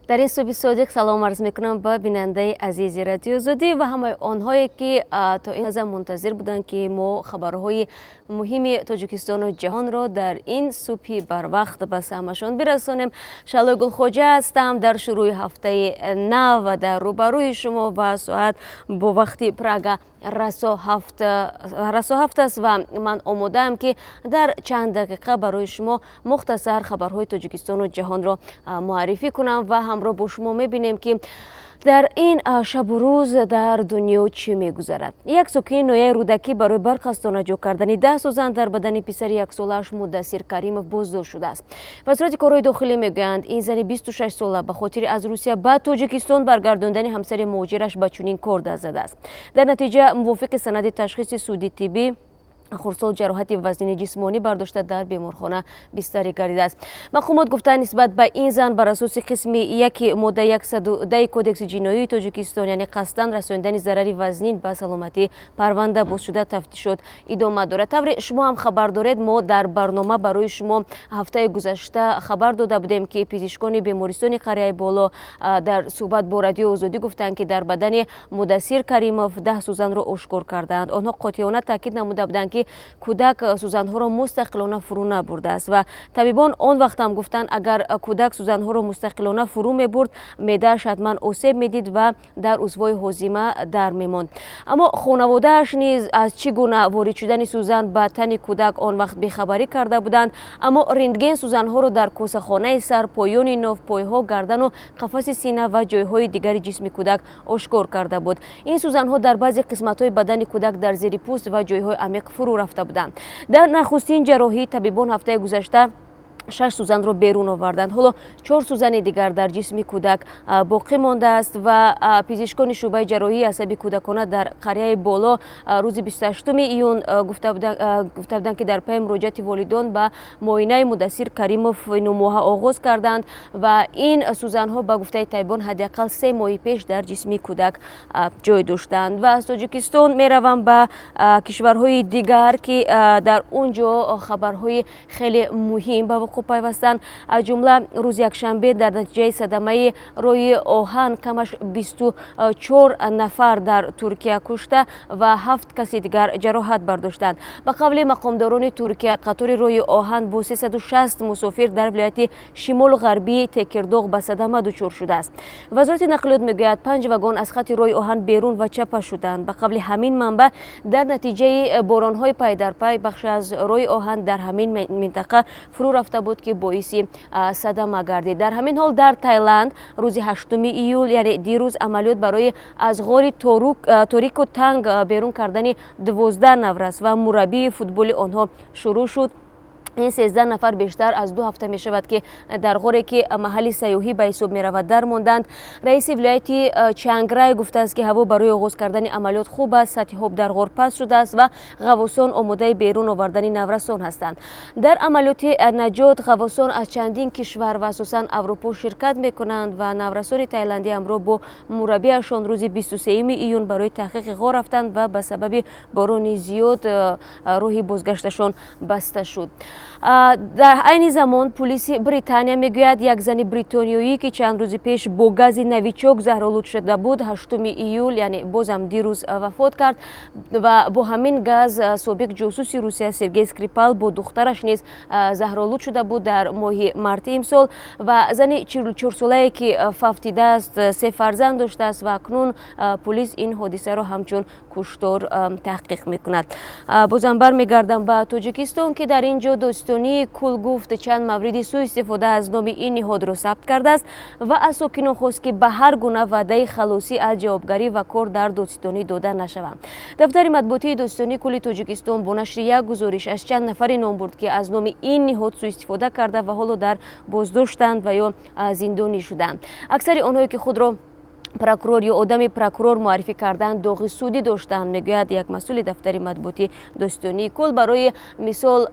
Дар ин субҳи содиқ салом арз мекунам ба бинандаи азизи Радиои Озодӣ ва ҳамаи онҳое, ки то ин лаҳза мунтазир буданд, ки мо хабарҳои муҳими Тоҷикистону ҷаҳонро дар ин субҳи барвақт ба самъашон бирасонем. Шаҳлои Гулхоҷа ҳастам. Дар шурӯи ҳафтаи нав ва дар рӯбарӯи шумо ва соат бо вақти Прага расо 7 аст ва ман омодаам, ки дар чанд дақиқа барои шумо мухтасар хабарҳои Тоҷикистону ҷаҳонро муаррифӣ кунам ва ҳамроҳ бо шумо мебинем, ки дар ин шабу рӯз дар дунё чӣ мегузарад. Як сокини ноҳияи Рӯдакӣ барои барқасдона ҷо кардани 10 сӯзан дар бадани писари яксолааш Муддассир Каримов боздошт шудааст. Вазорати корҳои дохилӣ мегӯянд, ин зани 26 сола ба хотири аз Русия ба Тоҷикистон баргардондани ҳамсари муҳоҷираш ба чунин кор даст задааст. Дар натиҷа, мувофиқи санади ташхиси суди тиббӣ, хурдсол ҷароҳати вазнини ҷисмонӣ бардошта, дар беморхона бистарӣ гардидааст. Мақомот гуфтанд, нисбат ба ин зан бар асоси қисми 1 моддаи 110 Кодекси ҷиноии Тоҷикистон, яъне қасдан расонидани зарари вазнин ба саломатӣ, парванда боз шуда, тафтишот идома дорад. Тавре шумо ҳам хабар доред, мо дар барнома барои шумо ҳафтаи гузашта хабар дода будем, ки пизишкони бемористони Қарияи Боло дар суҳбат бо Радиои Озодӣ гуфтанд, ки дар бадани Мудассир Каримов 10 сӯзанро ошкор кардаанд. Онҳо қотеона таъкид намуда буданд, ки кӯдак сӯзанҳоро мустақилона фурӯ набурдааст ва табибон он вақт ҳам гуфтанд, агар кӯдак сӯзанҳоро мустақилона фурӯ мебурд, меъдааш ҳатман осеб медид ва дар узвҳои ҳозима дар мемонд. Аммо хонаводааш низ аз чӣ гуна ворид шудани сӯзан ба тани кӯдак он вақт бехабарӣ карда буданд. Аммо рентген сӯзанҳоро дар косахонаи сар, поёни ноф, пойҳо, гардану қафаси сина ва ҷойҳои дигари ҷисми кӯдак ошкор карда буд. Ин сӯзанҳо дар баъзе қисматҳои бадани кӯдак дар зери пӯст ва ҷойҳои амиқ фурӯ рафта буданд. Дар нахустин ҷарроҳӣ табибон ҳафтаи гузашта шаш сӯзанро берун оварданд. Ҳоло чор сӯзани дигар дар ҷисми кӯдак боқӣ мондааст ва пизишкони шӯъбаи ҷарроҳии асаби кӯдакона дар Қарияи Боло рӯзи 28 июн гуфта буданд, ки дар пайи муроҷиати волидон ба муоинаи Мудассир Каримов нумӯҳа оғоз карданд ва ин сӯзанҳо, ба гуфтаи табибон, ҳадди ақал 3 моҳи пеш дар ҷисми кӯдак ҷой доштанд. Ва аз Тоҷикистон меравам ба кишварҳои дигар, ки дар он ҷо хабарҳои хеле муҳим ба вуқӯъ пайвастанд. Аз ҷумла, рӯзи якшанбе дар натиҷаи садамаи роҳи оҳан камаш 24 нафар дар Туркия кушта ва ҳафт каси дигар ҷароҳат бардоштанд. Ба қавли мақомдорони Туркия, қатори роҳи оҳан бо 360 мусофир дар вилояти шимолу ғарбии Текирдоғ ба садама дучор шудааст. Вазорати нақлиёт мегӯяд, панҷ вагон аз хати роҳи оҳан берун ва чапа шуданд. Ба қавли ҳамин манбаъ, дар натиҷаи боронҳои пайдарпай бахше аз роҳи оҳан дар ҳамин минтақа фурӯ рафта буд, ки боиси садама гардид. Дар ҳамин ҳол, дар Тайланд рӯзи 8 июл, яъне дирӯз, амалиёт барои аз ғори торику танг берун кардани 12 наврас ва мураббии футболи онҳо шурӯъ шуд. Ин 13 нафар бештар аз 2 ҳафта мешавад, ки дар ғоре, ки маҳалли сайёҳӣ ба ҳисоб меравад, дармонданд. Раиси вилояти Чанграй гуфтааст, ки ҳаво барои оғоз кардани амалиёт хуб аст, сатҳи об дар ғор паст шудааст ва ғаввосон омодаи берун овардани наврасон ҳастанд. Дар амалиёти наҷот ғаввосон аз чандин кишвар ва асосан Аврупо ширкат мекунанд ва наврасони тайландӣ ҳамроҳ бо мураббиашон рӯзи 23 июн барои таҳқиқи ғор рафтанд ва ба сабаби борони зиёд роҳи бозгашташон баста шуд. Дар айни замон пулиси Британия мегӯяд, як зани бритониёӣ, ки чанд рӯзи пеш бо гази Новичок заҳролуд шуда буд, 8 июл, яъне бозам дирӯз, вафот кард. Ва бо ҳамин газ собиқ ҷосуси Русия Сергей Скрипал бо духтараш низ заҳролуд шуда буд дар моҳи марти имсол. Ва зани 44-солае, ки фавтидааст, се фарзанд доштааст ва акнун пулис ин ҳодисаро ҳамчун куштор таҳқиқ мекунад. Бозам бармегардам ба Тоҷикистон, ки дар ин ҷо додситонии кул гуфт, чанд мавриди сӯистифода аз номи ин ниҳодро сабт кардааст ва аз сокинон хост, ки ба ҳар гуна ваъдаи халосӣ аз ҷавобгарӣ ва кор дар додситонӣ дода нашаванд. Дафтари матбуотии Додситонии кулли Тоҷикистон бо нашри як гузориш аз чанд нафаре ном бурд, ки аз номи ин ниҳод сӯистифода карда ва ҳоло дар боздоштанд ва ё зиндонӣ шуданд. Аксари онҳое, ки худро Прокурор ё одами прокурор муаррифӣ кардан доғи судӣ доштанд, мегӯяд як масъули дафтари матбуоти Додситонии кулл. Барои мисол,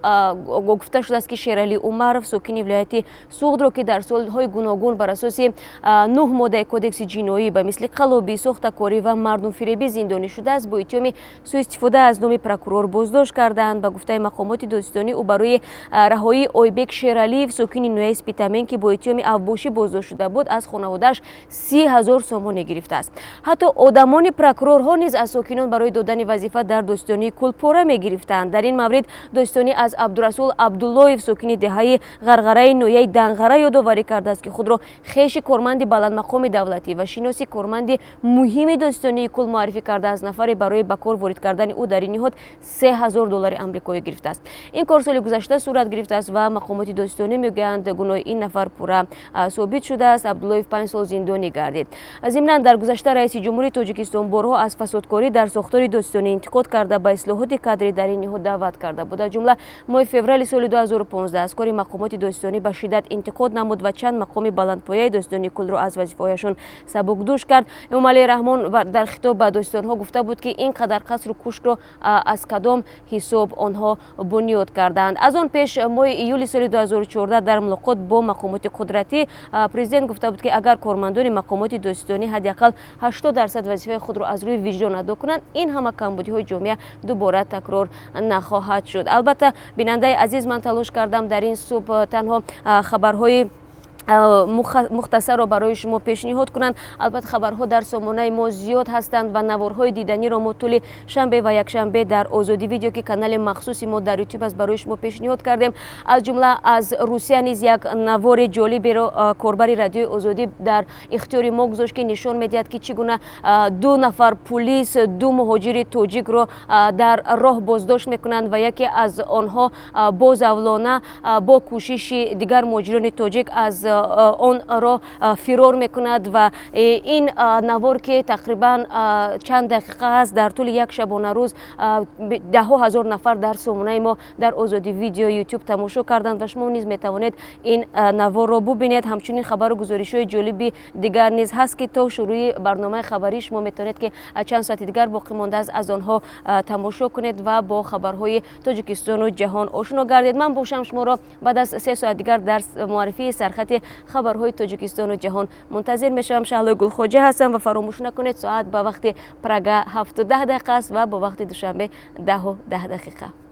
гуфта шудааст, ки Шералӣ Умаров, сокини вилояти Суғдро, ки дар солҳои гуногун бар асоси нӯҳ моддаи Кодекси ҷиноӣ ба мисли қаллобӣ, сохтакорӣ ва мардумфиребӣ зиндонӣ шудааст, бо иттиҳоми суистифода аз номи прокурор боздошт карданд. Ба гуфтаи мақомоти додситонӣ, ӯ барои раҳоии Ойбек Шералиев, сокини ноҳияи Спитамен, ки бо иттиҳоми авбошӣ боздошт шуда буд, аз хонаводааш 30 000 сомонӣ гирифтааст. Ҳатто одамони прокурорҳо низ аз сокинон барои додани вазифа дар Додситонии кулл пора мегирифтанд. Дар ин маврид додситонӣ аз Абдурасул Абдуллоев, сокини деҳаи Ғарғараи ноҳияи Данғара, ёдоварӣ кардааст, ки худро хеши корманди баландмақоми давлатӣ ва шиноси корманди муҳими Додситонии кулл муаррифӣ карда, аз нафаре барои ба кор ворид кардани ӯ дар ин ниҳод 3000 доллари амрикоӣ гирифтааст. Ин кор соли гузашта сурат гирифтааст ва мақомоти додситонӣ мегӯянд, гуноҳи ин нафар пурра собит шудааст. Абдуллоев 5 сол зиндонӣ гардид. Зимнан, дар гузашта раиси ҷумҳури Тоҷикистон борҳо аз фасодкорӣ дар сохтори додситонӣ интиқод карда, ба ислоҳоти кадрӣ дар ин ниҳод даъват карда буд. Аз ҷумла моҳи феврали соли 2015 аз кори мақомоти додситонӣ ба шиддат интиқод намуд ва чанд мақоми баландпояи Додситонии куллро аз вазифаҳояшон сабукдӯш кард. Эмомалӣ Раҳмон дар хитоб ба додситонҳо гуфта буд, ки ин қадар қасру кӯшкро аз кадом ҳисоб онҳо бунёд карданд. Аз он пеш, моҳи июли соли 2014, дар мулоқот бо мақомоти қудратӣ президент гуфта буд, ки агар кормандони мақомоти додситонӣ ҳадди ақал 80% вазифаи худро аз рӯи виҷдон адо кунанд, ин ҳама камбудиҳои ҷомеа дубора такрор нахоҳад шуд. Албатта, бинандаи азиз, ман талош кардам дар ин субҳ танҳо хабарҳои мухтасарро барои шумо пешниҳод кунанд. Албатта, хабарҳо дар сомонаи мо зиёд ҳастанд ва наворҳои диданиро мо тӯли шанбе ва якшанбе дар Озодӣ Видео, ки канали махсуси мо дар Ютуб аст, барои шумо пешниҳод кардем. Аз ҷумла аз Русия низ як навори ҷолиберо корбари Радиои Озодӣ дар ихтиёри мо гузошт, ки нишон медиҳад, ки чӣ гуна ду нафар пулис ду муҳоҷири тоҷикро дар роҳ боздошт мекунанд ва яке аз онҳо бозавлона бо кӯшиши дигар муҳоҷирони тоҷик аз он роҳ фирор мекунад. Ва ин навор, ки тақрибан чанд дақиқа аст, дар тӯли як шабонарӯз даҳҳо ҳазор нафар дар сомонаи мо дар Озодӣ Видео Ютуб тамошо карданд ва шумо низ метавонед ин наворро бубинед. Ҳамчунин хабару гузоришҳои ҷолиби дигар низ ҳаст, ки то шурӯи барномаи хабарӣ шумо метавонед, ки чанд соати дигар боқӣ мондааст, аз онҳо тамошо кунед ва бо хабарҳои Тоҷикистону ҷаҳон ошно гардед. Ман бошам, шуморо баъд аз 3 соат дигар дар муаррифии сархати хабарҳои Тоҷикистону ҷаҳон мунтазир мешавам. Шаҳлои Гулхоҷа ҳастам ва фаромӯш накунед, соат ба вақти Прага 7:10 аст ва бо вақти Душанбе 10:10.